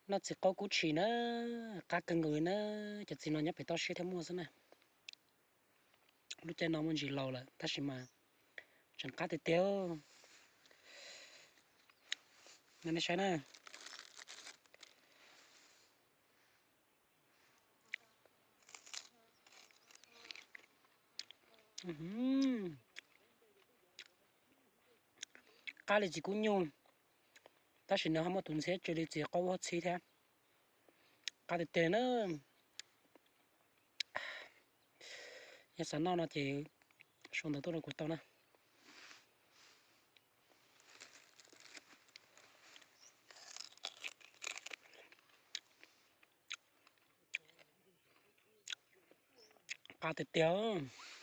Noj txiv qaub kub tshis na, qab kawg nkaus li na. Cov txiv no nyob pem toj siab thiaj muaj xwb na. Lub caij no muaj ntsis laus lawm tab sis mas tseem qab tiag tiag. Nej saib na. Qab li txiv kub nyuj, tab sis nws ho muaj tus ntxhiab tsw li txiv qaub huab txhib thiab. Qab tiag tiag na. Yog xav noj no ces sau ntawv tuaj rau kuv tau na. Qab tiag tiag.